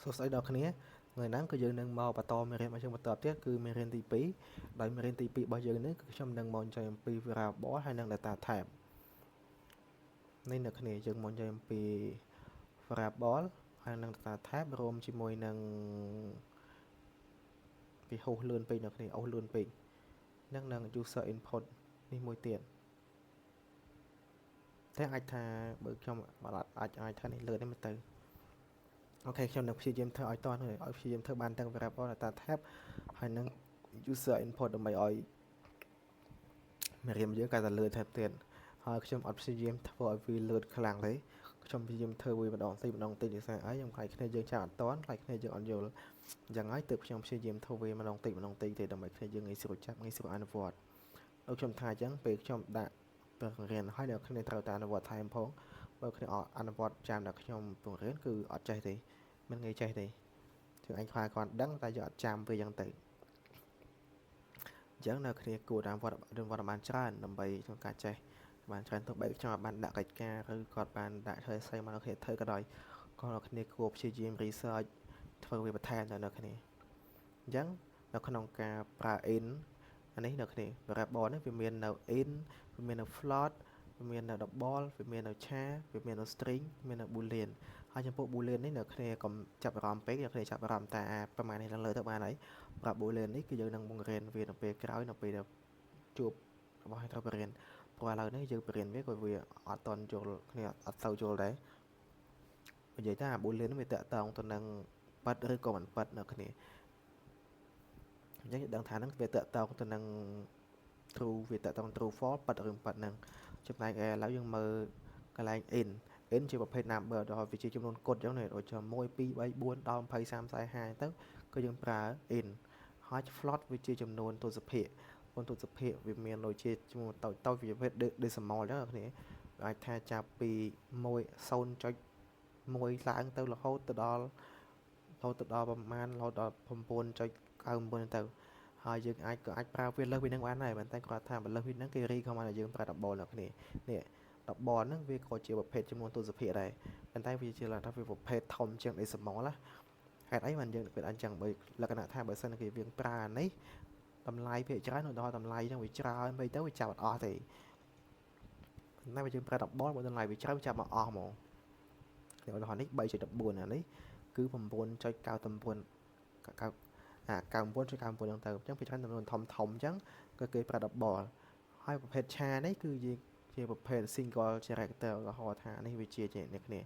សួស្តីដល់គ្នាថ្ងៃហ្នឹងគឺយើងនឹងមកបន្តមេរៀនរបស់យើងបន្តទៀតគឺមេរៀនទី2ដោយមេរៀនទី2របស់យើងនេះគឺខ្ញុំនឹងមកនិយាយអំពី variable ហើយនិង data type នេះនៅគ្នាយើងមកនិយាយអំពី variable ហើយនិង data type រួមជាមួយនឹងពីហោះលឿនពេកនៅគ្នាអូសលឿនពេកនឹងនឹង user input នេះមួយទៀតតែអាចថាបើខ្ញុំអាចអាចថានេះលឿននេះមកទៅ OK ខ្ញុំនឹងព្យាយាមធ្វើឲ្យតឲ្យព្យាយាមធ្វើបានទាំង variable data type ហើយនិង user input ដើម្បីឲ្យមេរៀនយើងកាន់តែលឿនថែមទៀតហើយខ្ញុំអត់ព្យាយាមធ្វើឲ្យវាលឿនខ្លាំងទេខ្ញុំព្យាយាមធ្វើវាម្ដងតិចម្ដងតិចដោយសារអីខ្ញុំខ្លាចគ្នាយើងចាំអត់តន់ខ្លាចគ្នាយើងអត់យល់អញ្ចឹងហើយទើបខ្ញុំព្យាយាមធ្វើវាម្ដងតិចម្ដងតិចទេដើម្បីគ្នាយើងងាយស្រួលចាប់ងាយស្រួលអនុវត្តដូចខ្ញុំថាអញ្ចឹងពេលខ្ញុំដាក់បង្រៀនហើយអ្នកគ្នាត្រូវតែអនុវត្តថែមផងបើគ្នាអត់អនុវត្តចាំតែខ្ញុំបង្រៀនគឺអត់ចេះទេមិនងាយចេះទេជាងអញខ្លាចគាត់ដឹងតែយើងអត់ចាំវាអញ្ចឹងទៅអញ្ចឹងនៅគ្នាគួរតាមវត្តវត្តបានច្រើនដើម្បីក្នុងការចេះបានច្រើនទោះបីខ្ញុំបានដាក់កិច្ចការឬគាត់បានដាក់ធ្វើស្អីមកនៅគ្នាធ្វើក៏ដោយក៏នៅគ្នាគួរព្យាយាម research ធ្វើវាបន្ថែមទៅនៅគ្នាអញ្ចឹងនៅក្នុងការប្រើ int អានេះនៅគ្នា variable នេះវាមាននៅ int វាមាននៅ float វាមាននៅ double វាមាននៅ char វាមាននៅ string មាននៅ boolean ហើយចំពោះ boolean នេះនៅគ្នាកុំចាប់អារម្មណ៍ពេកនៅគ្នាចាប់អារម្មណ៍តែប្រហែលនេះឡើងលើទៅបានហើយប្រាប់ boolean នេះគឺយើងនឹងបង្រៀនវានៅពេលក្រោយនៅពេលដែលជួបរបស់ឲ្យត្រូវបង្រៀនព្រោះឥឡូវនេះយើងបង្រៀនវាក៏វាអត់តន់យល់គ្នាអត់សូវយល់ដែរនិយាយថា boolean វាតាក់ទងទៅនឹងប៉ិតឬក៏មិនប៉ិតនៅគ្នាអញ្ចឹងយើងដឹងថាហ្នឹងវាតាក់ទងទៅនឹង true វាតាក់ទង true false ប៉ិតឬមិនប៉ិតហ្នឹងចំណែកឯឥឡូវយើងមើលកន្លែង int int ជាប្រភេទ number ដល់វាជាចំនួនគត់អញ្ចឹងដូចជា1 2 3 4ដល់20 30 40 50ទៅគឺយើងប្រើ int ហើយ float វាជាចំនួនទសភាគចំនួនទសភាគវាមានដូចជាចំនួនតូចតូចវាប្រភេទ decimal អញ្ចឹងអ្នកគ្នាអាចថាចាប់ពី1 0.1ឡើងទៅរហូតទៅដល់រហូតទៅដល់ប្រមាណរហូតដល់9.99ទៅហើយយើងអាចក៏អាចប្រើវាលើសពីនឹងបានដែរប៉ុន្តែគាត់ថាបើលើសពីហ្នឹងគេ recommend ឲ្យយើងប្រើ double អ្នកគ្នានេះ double ហ្នឹងវាក៏ជាប្រភេទចំនួនទសភាគដែរប៉ុន្តែវាជាលក្ខណៈវាប្រភេទធំជាង decimal ណាហេតុអីបានយើងពេលអញ្ចឹងបើលក្ខណៈថាបើសិនគេវាប្រើអានេះតម្លៃភាគច្រើនឧទាហរណ៍តម្លៃហ្នឹងវាច្រើនពេកទៅវាចាប់អត់អស់ទេប៉ុន្តែបើយើងប្រើ double បើតម្លៃវាច្រើនវាចាប់មកអស់ហ្មងឧទាហរណ៍នេះ3.14អានេះគឺ9.99 9អា99.99ហ្នឹងទៅអញ្ចឹងភាគច្រើនចំនួនធំធំអញ្ចឹងក៏គេប្រើ double ហើយប្រភេទ char នេះគឺជាជាប្រភេទ single character ឧទាហរណ៍ថានេះវាជាអ្នកគ្នា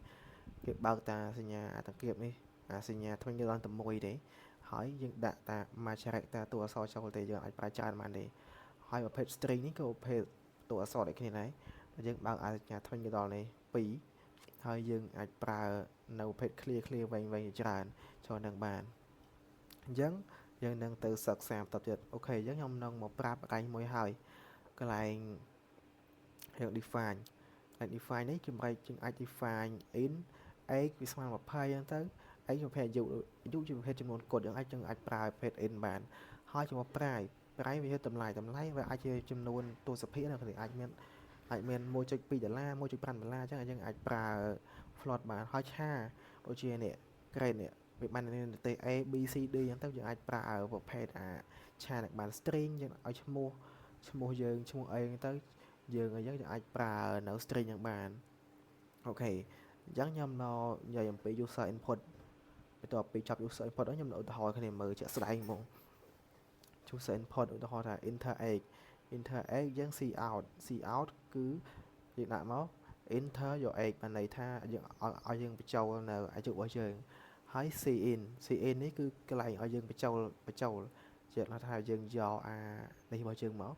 គេបើកតាសញ្ញាអាតង្គៀបនេះអាសញ្ញាថ្មីយើងឡើងតែមួយទេហើយយើងដាក់តាមួយ character តួអក្សរចូលទេយើងអាចប្រើច្រើនបានទេហើយប្រភេទ string នេះក៏ប្រភេទតួអក្សរដូចគ្នាដែរយើងបើកអាសញ្ញាថ្មីទៅដល់នេះ2ហើយយើងអាចប្រើនៅប្រភេទ clear clear វែងវែងច្រើនចូលនឹងបានអញ្ចឹងយើងនឹងទៅសិក្សាបន្តទៀត OK អញ្ចឹងខ្ញុំនឹងមកប្រាប់កន្លែងមួយហើយកន្លែងយើង define កន្លែង define នេះជំរែកយើងអាច define int age វាស្មើ20អញ្ចឹងទៅ age ជាប្រភេទអាយុអាយុជាប្រភេទចំនួនគត់យើងអាចយើងអាចប្រើប្រភេទ int បានហើយចំពោះ price price វាតម្លៃតម្លៃវាអាចជាចំនួនទសភាគនៅគ្នាអាចមានអាចមាន1.2ដុល្លារ1.5ដុល្លារអញ្ចឹងយើងអាចប្រើ float បានហើយ char ដូចជានេះ grade នេះវាបាននិទេស A B C D អញ្ចឹងទៅយើងអាចប្រើប្រភេទអា char នឹងបាន string យើងឲ្យឈ្មោះឈ្មោះយើងឈ្មោះអីហ្នឹងទៅយើងអីចឹងយើងអាចប្រើនៅ string ហ្នឹងបាន OK អញ្ចឹងខ្ញុំមកនិយាយអំពី user input បន្ទាប់ពីចប់ user input ហើយខ្ញុំឧទាហរណ៍គ្នាមើលជាក់ស្ដែងហ្មង user input ឧទាហរណ៍ថា enter age enter age យើង cout cout គឺយើងដាក់មក enter your age បានន័យថាយើងឲ្យយើងបញ្ចូលនៅអាយុរបស់យើងហើយ cin cin នេះគឺកន្លែងឲ្យយើងបញ្ចូលបញ្ចូលជាថាយើងយកអានេះរបស់យើងមក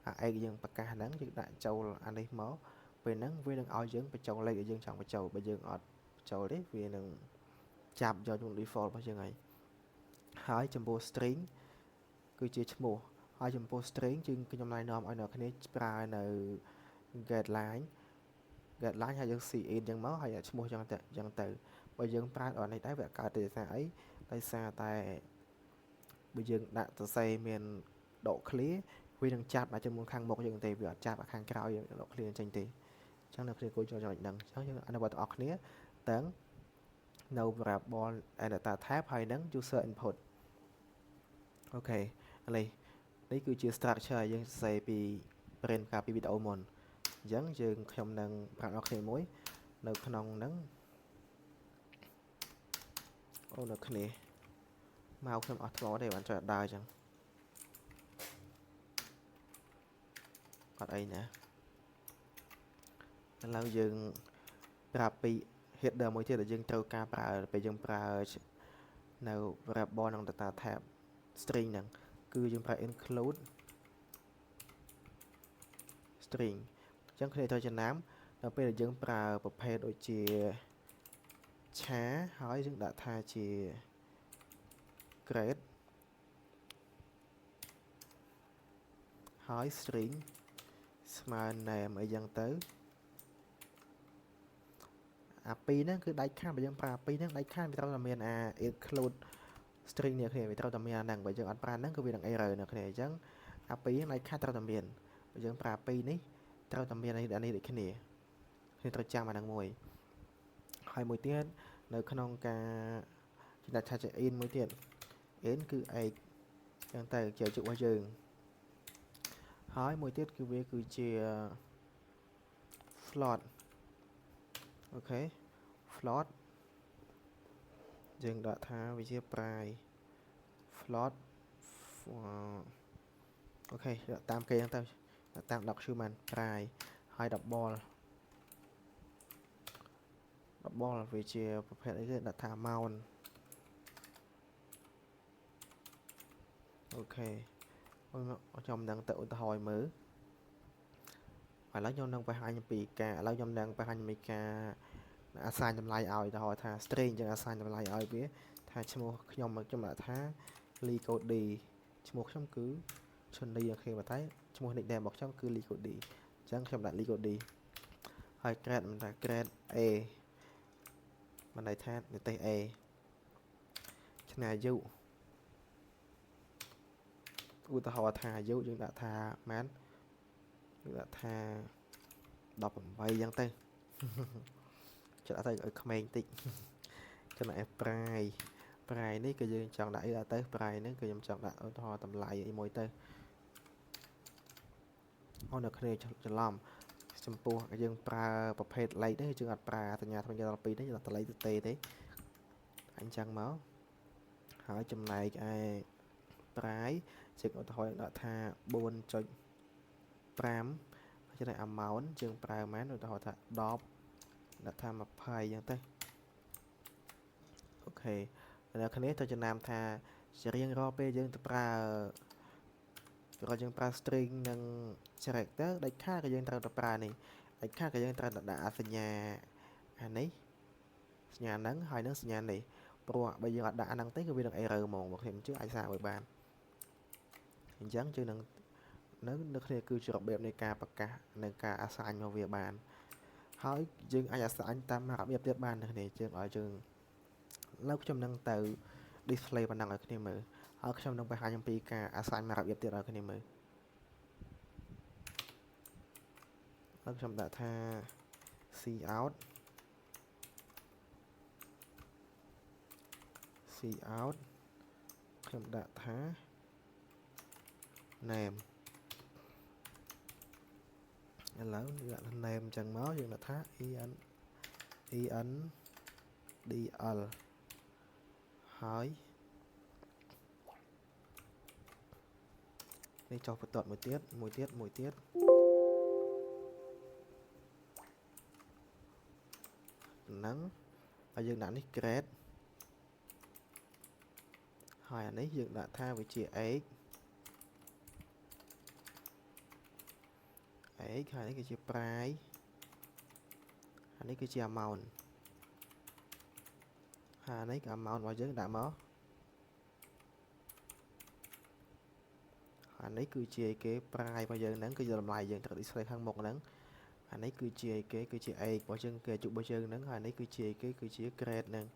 អា age យើងប្រកាសហ្នឹងយើងដាក់ចូលអានេះមកពេលហ្នឹងវានឹងឲ្យយើងបញ្ចូលលេខដែលយើងចង់បញ្ចូលបើយើងអត់បញ្ចូលទេវានឹងចាប់យកក្នុង default របស់យើងហើយហើយចំពោះ string គឺជាឈ្មោះហើយចំពោះ string យើងខ្ញុំណែនាំឲ្យអ្នកគ្នាប្រើនៅ get line get line ហើយយើង cin ចឹងមកហើយឈ្មោះចឹងទៅចឹងទៅបើយើងប្រើដល់នេះដែរវាកើតទេដោយសារអីដោយសារតែបើយើងដាក់សរសេរមានដក clear វានឹងចាប់អាចំនួនខាងមុខយើងទេវាអត់ចាប់អាខាងក្រោយយើងដក clear ចេញទេអញ្ចឹងអ្នកគ្នាគួរចូលចំណុចហ្នឹងអញ្ចឹងយើងអនុវត្តទាំងអស់គ្នាទាំង នៅ variable and data type ហើយនឹង user input។ OK ឥឡូវនេះគឺជា structure យើងសរសេរពី print កាលពីវីដេអូមុនអញ្ចឹងយើងខ្ញុំនឹងប្រាប់ដល់គ្នាមួយនៅក្នុងហ្នឹងអូនៅគ្នាមកខ្ញុំអត់ថ្មទេបានចុចអត់ដើរអញ្ចឹងអត់អីណាឥឡូវយើងប្រាប់ពី header មួយទៀតដែលយើងត្រូវការប្រើពេលយើងប្រើនៅ variable និង data type string ហ្នឹងគឺយើងប្រើ include string។ អញ្ចឹងគ្នាត្រូវចំណាំដល់ពេលដែលយើងប្រើប្រភេទដូចជា char ហើយយើងដាក់ថាជា grade ហើយ string ស្មើ name អីចឹងទៅអាពីរហ្នឹងគឺដាច់ខាតបើយើងប្រើអាពីរហ្នឹងដាច់ខាតវាត្រូវតែមានអា include string នេះគ្នាវាត្រូវតែមានអាហ្នឹងបើយើងអត់ប្រើហ្នឹងគឺវានឹង error នៅគ្នា។អញ្ចឹងអាពីរហ្នឹងដាច់ខាតត្រូវតែមានបើយើងប្រើពីរនេះត្រូវតែមាននេះនេះដូចគ្នាគ្នាត្រូវចាំអាហ្នឹងមួយហើយមួយទៀតនៅក្នុងការចំណាត់ថាជា int មួយទៀត int គឺ age ចឹងទៅជាអាយុរបស់យើងហើយមួយទៀតគឺវាគឺជា float។ OK float យើងដាក់ថាវាជា price float។ OK ដាក់តាមគេហ្នឹងទៅដាក់តាម document price ហើយ double double វាជាប្រភេទអីគេដាក់ថា amount។ OK ខ្ញុំនឹងទៅឧទាហរណ៍មើលឥឡូវខ្ញុំនឹងបង្ហាញពីការឥឡូវខ្ញុំនឹងបង្ហាញពីការ assign តម្លៃឲ្យឧទាហរណ៍ថា string យើង assign តម្លៃឲ្យវាថាឈ្មោះខ្ញុំខ្ញុំដាក់ថា Licody ឈ្មោះខ្ញុំគឺឈុនលី OK ប៉ុន្តែឈ្មោះ nickname របស់ខ្ញុំគឺ Licody អញ្ចឹងខ្ញុំដាក់ Licody ហើយ grade មិនថា grade A មានន័យថានិទេស A ឆ្នាំអាយុឧទាហរណ៍ថាអាយុយើងដាក់ថាម៉ានយើងដាក់ថា18អញ្ចឹងទៅចិត្តអត់ទៅឲ្យក្មេងតិចចំណែក price price នេះគឺយើងចង់ដាក់អីដាក់ទៅ price ហ្នឹងគឺខ្ញុំចង់ដាក់ឧទាហរណ៍តម្លៃអីមួយទៅអូនៅគ្នាច្រឡំចំពោះយើងប្រើប្រភេទលេខនេះយើងអត់ប្រើសញ្ញាថ្មីដល់2នេះយើងដាក់តម្លៃទៅទេទេអញ្ចឹងមកហើយចំណែកឯ price ជាឧទាហរណ៍ដាក់ថា4.5ចំណែក amount យើងប្រើមែនឧទាហរណ៍ថា10ដាក់ថា20អញ្ចឹងទៅ OK អ្នកគ្នាត្រូវចំណាំថាជារៀងរាល់ពេលយើងទៅប្រើរាល់យើងប្រើ string និង character ដាច់ខាតក៏យើងត្រូវតែប្រើនេះដាច់ខាតក៏យើងត្រូវតែដាក់សញ្ញាអានេះសញ្ញាហ្នឹងហើយនឹងសញ្ញានេះព្រោះបើយើងអត់ដាក់អាហ្នឹងទេគឺវានឹង error ហ្មងបើខ្ញុំជឿអាចសាកឲ្យបានអញ្ចឹងយើងនឹងនៅនៅគ្នាគឺជារបៀបនៃការប្រកាសនិងការ assign មកវាបានហើយយើងអាច assign តាមរបៀបទៀតបានគ្នាយើងឲ្យយើងនៅខ្ញុំនឹងទៅ display ប៉ុណ្ណឹងឲ្យគ្នាមើលហើយខ្ញុំនឹងបង្ហាញអំពីការ assign មករបៀបទៀតឲ្យគ្នាមើលហើយខ្ញុំដាក់ថា cout cout ខ្ញុំដាក់ថា name ឥឡូវយើងដាក់ name អញ្ចឹងមកយើងដាក់ថា en en dl ហើយនេះចុះបន្ទាត់មួយទៀតមួយទៀតមួយទៀតហ្នឹងហើយយើងដាក់នេះ grade ហើយអានេះយើងដាក់ថាវាជា age age ហើយនេះគឺជា price អានេះគឺជា amount ហើយអានេះគឺ amount របស់យើងដាក់មកអានេះគឺជាអីគេ price របស់យើងហ្នឹងគឺជាតម្លៃយើងត្រូវ display ខាងមុខហ្នឹងអានេះគឺជាអីគេគឺជា age របស់យើងគេអាយុរបស់យើងហ្នឹងហើយនេះគឺជាអីគេគឺជា grade ហ្នឹង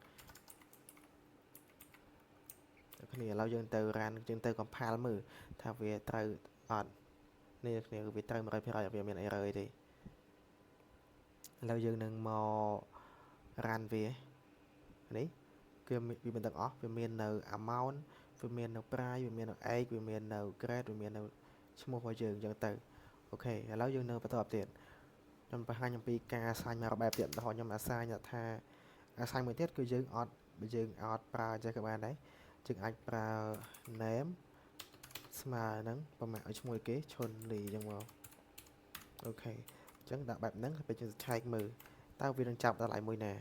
គ្នាឥឡូវយើងទៅ run យើងទៅ compile មើលថាវាត្រូវអត់នេះគ្នាវាត្រូវ100%អត់វាមាន error អីទេឥឡូវយើងនឹងមក run វា នេះគឺវាមានទាំងអស់វាមាននៅ amount វាមាននៅ price វាមាននៅ age វាមាននៅ grade វាមាននៅឈ្មោះរបស់យើងអញ្ចឹងទៅOK ឥឡូវយើងនៅបន្តទៀតខ្ញុំបង្ហាញអំពីការ assign មួយបែបទៀតឧទាហរណ៍ខ្ញុំ assign ថា assign មួយទៀតគឺយើងអត់បើយើងអត់ប្រើចេះក៏បានដែរយើងអាចប្រើ name ស្មើនឹងប្រមាណឲ្យឈ្មោះគេឈុនលីអញ្ចឹងមក OK អញ្ចឹងដាក់បែបហ្នឹងហើយពេលយើងឆែកមើលតើវានឹងចាប់តម្លៃមួយណា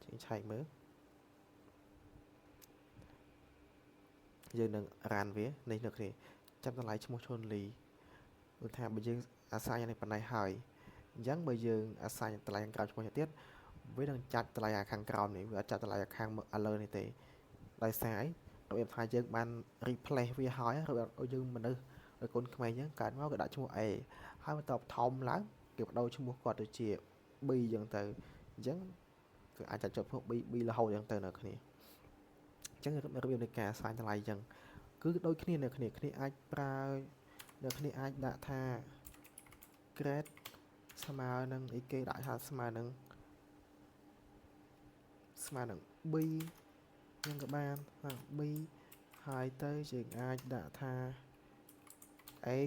យើងឆែកមើលយើងនឹង run វានេះនៅគ្នាចាប់តម្លៃឈ្មោះឈុនលីគឺថាបើយើង assign នេះប៉ុណ្ណេះហើយអញ្ចឹងបើយើង assign តម្លៃខាងក្រោមឈ្មោះទៀតវានឹងចាត់តម្លៃខាងក្រោមនេះវាអត់ចាត់តម្លៃខាងលើនេះទេដោយសារអីរបៀបថាយើងបាន replace វាហើយរបៀបយើងមនុស្សឲ្យកូនក្មេងអញ្ចឹងកើតមកក៏ដាក់ឈ្មោះ A ហើយបន្ទាប់ធំឡើងគេបដូរឈ្មោះគាត់ទៅជា B អញ្ចឹងទៅអញ្ចឹងគឺអាចចាត់ចុះឈ្មោះ B B រហូតអញ្ចឹងទៅនៅគ្នាអញ្ចឹងរបៀបនៃការ assign តម្លៃអញ្ចឹងគឺដូចគ្នានៅគ្នាគ្នាអាចប្រើនៅគ្នាអាចដាក់ថា grade ស្មើនឹងអីគេដាក់ថាស្មើនឹង B យើងក៏បានថា B ហើយទៅយើងអាចដាក់ថា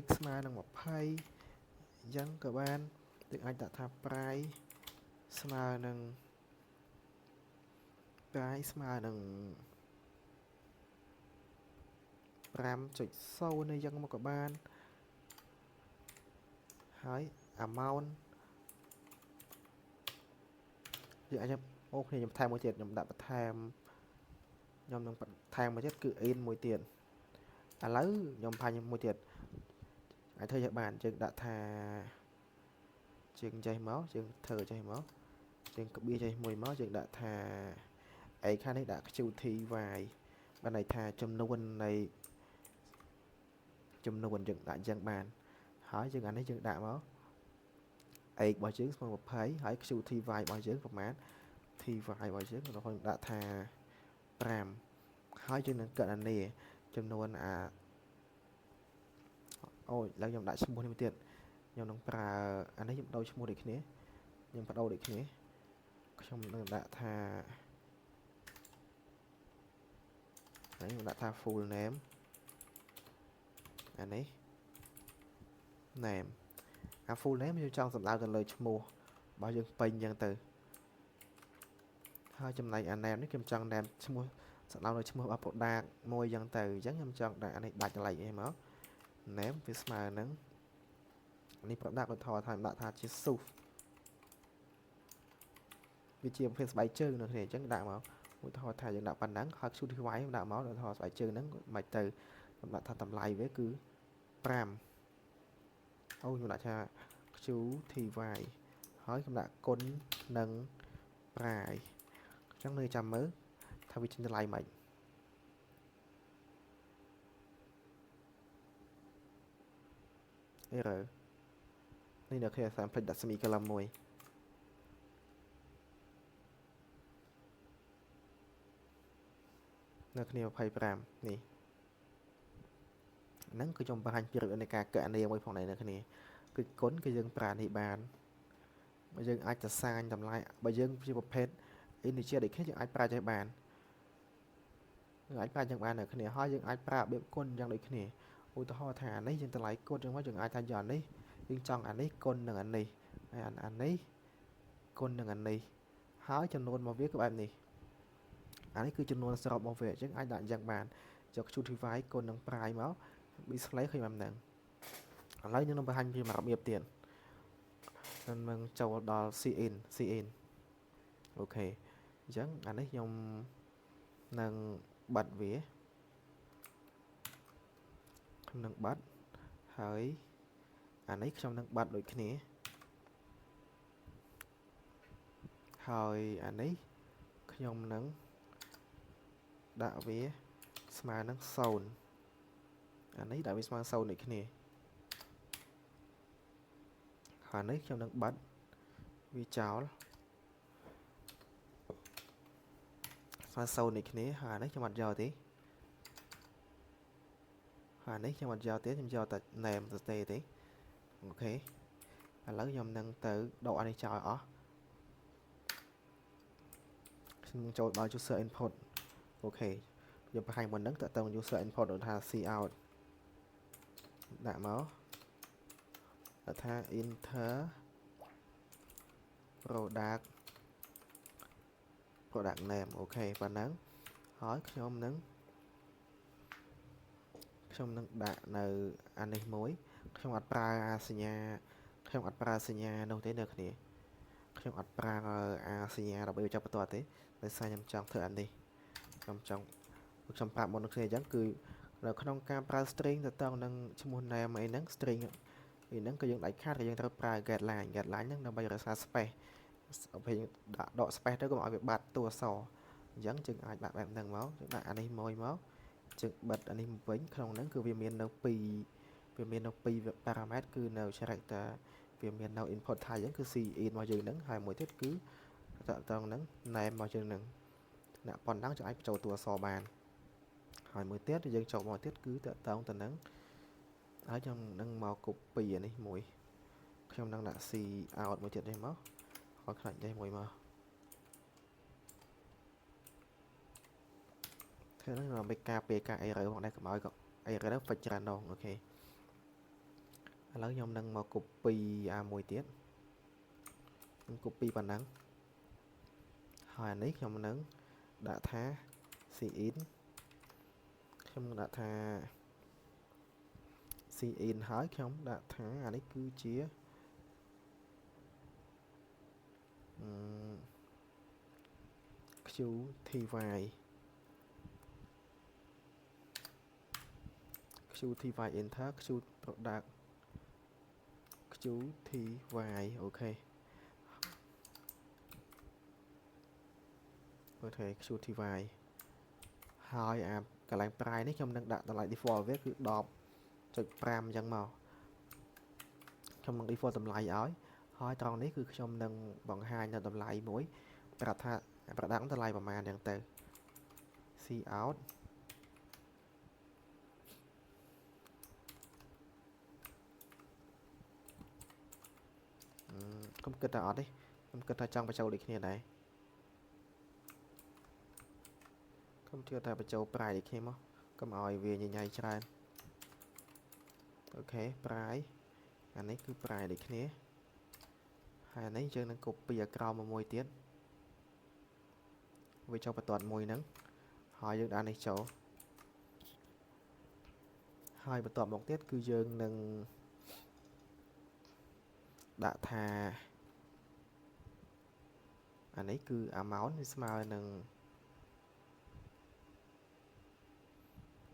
x ស្មើនឹង20អញ្ចឹងក៏បានយើងអាចដាក់ថា price ស្មើនឹង price ស្មើនឹង5.0នេះអញ្ចឹងមកក៏បានហើយ amount យើងអាចអូគ្នាខ្ញុំថែមមួយទៀតខ្ញុំដាក់បន្ថែមខ្ញុំនឹងបន្ថែមមួយទៀតគឺ int មួយទៀតឥឡូវខ្ញុំផាញ់មួយទៀតអាចធ្វើយ៉ាងបានយើងដាក់ថាជើងចេះមកយើងធ្វើចេះមកយើងក្បៀសចេះមួយមកយើងដាក់ថាអីខាងនេះដាក់ QTY បានន័យថាចំនួននៃចំនួនយើងដាក់អញ្ចឹងបានហើយយើងអានេះយើងដាក់មក age របស់យើងស្មើ20ហើយ QTY របស់យើងប្រហែល TY របស់យើងរហូតដាក់ថា5ហើយយើងនឹងកណនាចំនួនអាអូយឡើងខ្ញុំដាក់ឈ្មោះនេះមួយទៀតខ្ញុំនឹងប្រើអានេះខ្ញុំដូរឈ្មោះដូចគ្នាខ្ញុំបដូរដូចគ្នាខ្ញុំនឹងដាក់ថានេះខ្ញុំដាក់ថា full name អានេះ name អា full name យើងចង់សំដៅទៅលើឈ្មោះរបស់យើងពេញអញ្ចឹងទៅហើយចំណែកអា name នេះខ្ញុំចង់ name ឈ្មោះសំដៅលើឈ្មោះរបស់ product មួយអញ្ចឹងទៅអញ្ចឹងខ្ញុំចង់ដាក់អានេះដាច់តម្លៃអីមក name វាស្មើនឹងនេះ product ឧទាហរណ៍ថាខ្ញុំដាក់ថាជា shoe វាជាប្រភេទស្បែកជើងនៅគ្នាអញ្ចឹងដាក់មកឧទាហរណ៍ថាយើងដាក់ប៉ុណ្ណឹងហើយ QTY ដាក់មកឧទាហរណ៍ស្បែកជើងហ្នឹងមិនទៅខ្ញុំដាក់ថាតម្លៃវាគឺ5អូខ្ញុំដាក់ថា QTY ហើយខ្ញុំដាក់គុណនឹង price អញ្ចឹងនៅចាំមើលថាវាចេញតម្លៃម៉េច error នេះនៅគ្នាសាមភ្លេចដាក់ semicolon មួយនៅគ្នា25នេះហ្នឹងគឺខ្ញុំបង្ហាញពីរបៀបនៃការកណនាមួយផងដែរនៅគ្នាគឺគុណគឺយើងប្រើនេះបានបើយើងអាចទៅសាញតម្លៃបើយើងជាប្រភេទ integer ដូចគ្នាយើងអាចប្រើចេះបានយើងអាចប្រើយ៉ាងបាននៅគ្នាហើយយើងអាចប្រើរបៀបគុណយ៉ាងដូចគ្នាឧទាហរណ៍ថាអានេះយើងតម្លៃគុណចឹងមកយើងអាចថាយកអានេះយើងចង់អានេះគុណនឹងអានេះហើយអានេះគុណនឹងអានេះហើយចំនួនរបស់វាគឺបែបនេះអានេះគឺចំនួនសរុបរបស់វាអញ្ចឹងអាចដាក់អញ្ចឹងបានយក QTY គុណនឹង price មក display ឃើញបែបហ្នឹងឥឡូវខ្ញុំនឹងបង្ហាញពីមួយរបៀបទៀតនឹងចូលដល់ cin cin OK អញ្ចឹងអានេះខ្ញុំនឹងបិទវាខ្ញុំនឹងបិទហើយអានេះខ្ញុំនឹងបិទដូចគ្នាហើយអានេះខ្ញុំនឹងដាក់វាស្មើនឹង0អានេះដាក់វាស្មើ0ដូចគ្នាហើយនេះខ្ញុំនឹងបិទវាចោលស្មើ0ដូចគ្នាហើយនេះខ្ញុំអត់យកទេហើយនេះខ្ញុំអត់យកទេខ្ញុំយកតែ name ទៅទេទេOK ឥឡូវខ្ញុំនឹងទៅដកអានេះចោលអស់ខ ខ្ញុំចូលដល់ user input។ OK យើងបង្ហាញមុនហ្នឹងតើតើ user input ដូចថា cout ដាក់មកដាក់ថា enter product name។ OK ប៉ុណ្ណឹងហើយខ្ញុំនឹងដាក់នៅអានេះមួយខ្ញុំអត់ប្រើអាសញ្ញាខ្ញុំអត់ប្រើសញ្ញានោះទេនៅគ្នាខ្ញុំអត់ប្រើអាសញ្ញាដើម្បីចាប់បន្ទាត់ទេដោយសារខ្ញុំចង់ធ្វើអានេះខ្ញុំចង់ខ្ញុំប្រាប់មុនគ្នាអញ្ចឹងគឺនៅក្នុងការប្រើ string ទៅតនឹងឈ្មោះ name អីហ្នឹង string អីហ្នឹងក៏យើងដាច់ខាតក៏យើងត្រូវប្រើ get line get line ហ្នឹងដើម្បីរក្សា space ពេលយើងដាក់ដក space ទៅកុំឲ្យវាបាត់តួអក្សរអញ្ចឹងយើងអាចដាក់បែបហ្នឹងមកយើងដាក់អានេះមួយមកយើងបិទអានេះវិញក្នុងហ្នឹងគឺវាមាននៅ2វាមាននៅ2 parameter គឺនៅ character វាមាននៅ input type អញ្ចឹងគឺ cin របស់យើងហ្នឹងហើយមួយទៀតគឺតកតងហ្នឹង name របស់យើងហ្នឹងអ្នកប៉ុណ្ណឹងយើងអាចបញ្ចូលតួអក្សរបានហើយមួយទៀតយើងចូលមកទៀតគឺតកតងទៅនឹងហើយខ្ញុំនឹងមក copy អានេះមួយខ្ញុំនឹងដាក់ cout មួយទៀតនេះមកហើយខ្លាច់នេះមួយមកធ្វើហ្នឹងដើម្បីការពារការ error ផងដែរកុំឲ្យក៏ error ហ្នឹង fix ច្រើនដង។ OK ឥឡូវខ្ញុំនឹងមក copy អាមួយទៀតខ្ញុំ copy ប៉ុណ្ណឹងហើយអានេះខ្ញុំនឹងដាក់ថា cin ខ្ញុំនឹងដាក់ថា cin ហើយខ្ញុំដាក់ថាអានេះគឺជាអឺ QTY QTY enter Q product QTY OK OK QTY ហើយអាកន្លែង price នេះខ្ញុំនឹងដាក់តម្លៃ default វាគឺ10.5អញ្ចឹងមកខ្ញុំនឹង default តម្លៃឲ្យហើយត្រង់នេះគឺខ្ញុំនឹងបង្ហាញនៅតម្លៃមួយប្រាប់ថា product តម្លៃប្រហែលអញ្ចឹងទៅ cout ខ្ញុំគិតថាអត់ទេខ្ញុំគិតថាចង់បញ្ចូលដូចគ្នាដែរខ្ញុំជឿថាបញ្ចូល price ដូចគ្នាមកកុំឲ្យវាញញៃច្រើន។ OK price អានេះគឺ price ដូចគ្នាហើយអានេះយើងនឹង copy ឲ្យក្រោមមកមួយទៀតវាចូលបន្ទាត់មួយហ្នឹងហើយយើងដាក់នេះចូលហើយបន្ទាប់មកទៀតគឺយើងនឹងដាក់ថាអានេះគឺ amount វាស្មើនឹង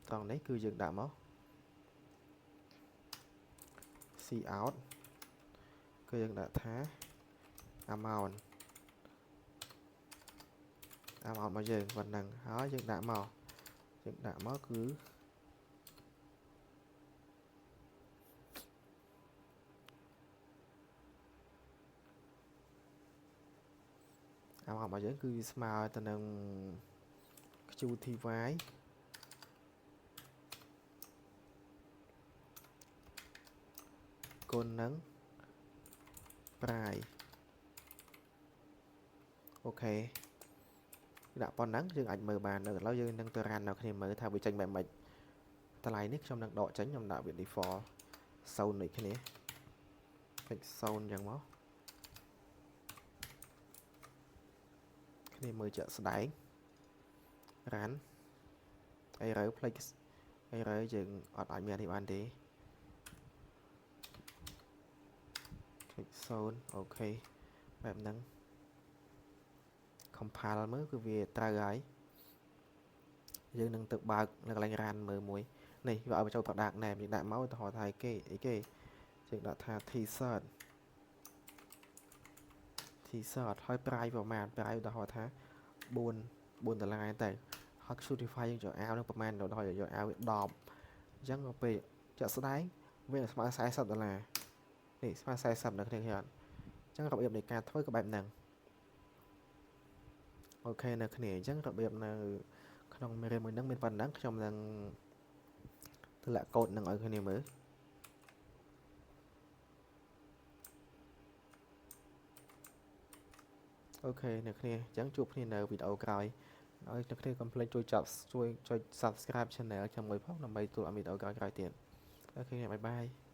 ត្រង់នេះគឺយើងដាក់មក cout គឺយើងដាក់ថា amount amount របស់យើងប៉ុណ្ណឹងហើយយើងដាក់មកគឺ amount របស់យើងគឺស្មើទៅនឹង QTY គុណនឹង price។ OK ដាក់ប៉ុណ្ណឹងយើងអាចមើលបាននៅឥឡូវយើងនឹងទៅ run នៅគ្នាមើលថាវាចេញបែបម៉េចតម្លៃនេះខ្ញុំនឹងដកចេញខ្ញុំដាក់វា default 0ដូចគ្នាពេច0អញ្ចឹងមកគ្នាមើលជាក់ស្ដែង run error ផ្លេច error យើងអត់អាចមាននេះបានទេចុច0 OK បែបហ្នឹង compile មើលគឺវាត្រូវហើយយើងនឹងទៅបើកនៅកន្លែង run មើលមួយនេះវាឲ្យបញ្ចូល product name យើងដាក់មកឧទាហរណ៍ថាអីគេអីគេយើងដាក់ថា t-shirt t-shirt ហើយ price ប្រហែល price ឧទាហរណ៍ថា4 4ដុល្លារទៅហើយ QTY យើងយកអាវនឹងប្រហែលដល់យកអាវវា10អញ្ចឹងដល់ពេលជាក់ស្ដែងវាស្មើ40ដុល្លារនេះស្មើ40នៅគ្នាគ្នាអត់អញ្ចឹងរបៀបនៃការធ្វើក៏បែបហ្នឹង OK នៅគ្នាអញ្ចឹងរបៀបនៅក្នុងមេរៀនមួយហ្នឹងមានប៉ុណ្ណឹងខ្ញុំនឹងទម្លាក់កូដនឹងឲ្យគ្នាមើល OK អ្នកគ្នាអញ្ចឹងជួបគ្នានៅវីដេអូក្រោយហើយអ្នកគ្នាកុំភ្លេចជួយចាប់ជួយចុច Subscribe Channel ជាមួយផងដើម្បីទទួលវីដេអូក្រោយៗទៀត។ OK bye bye.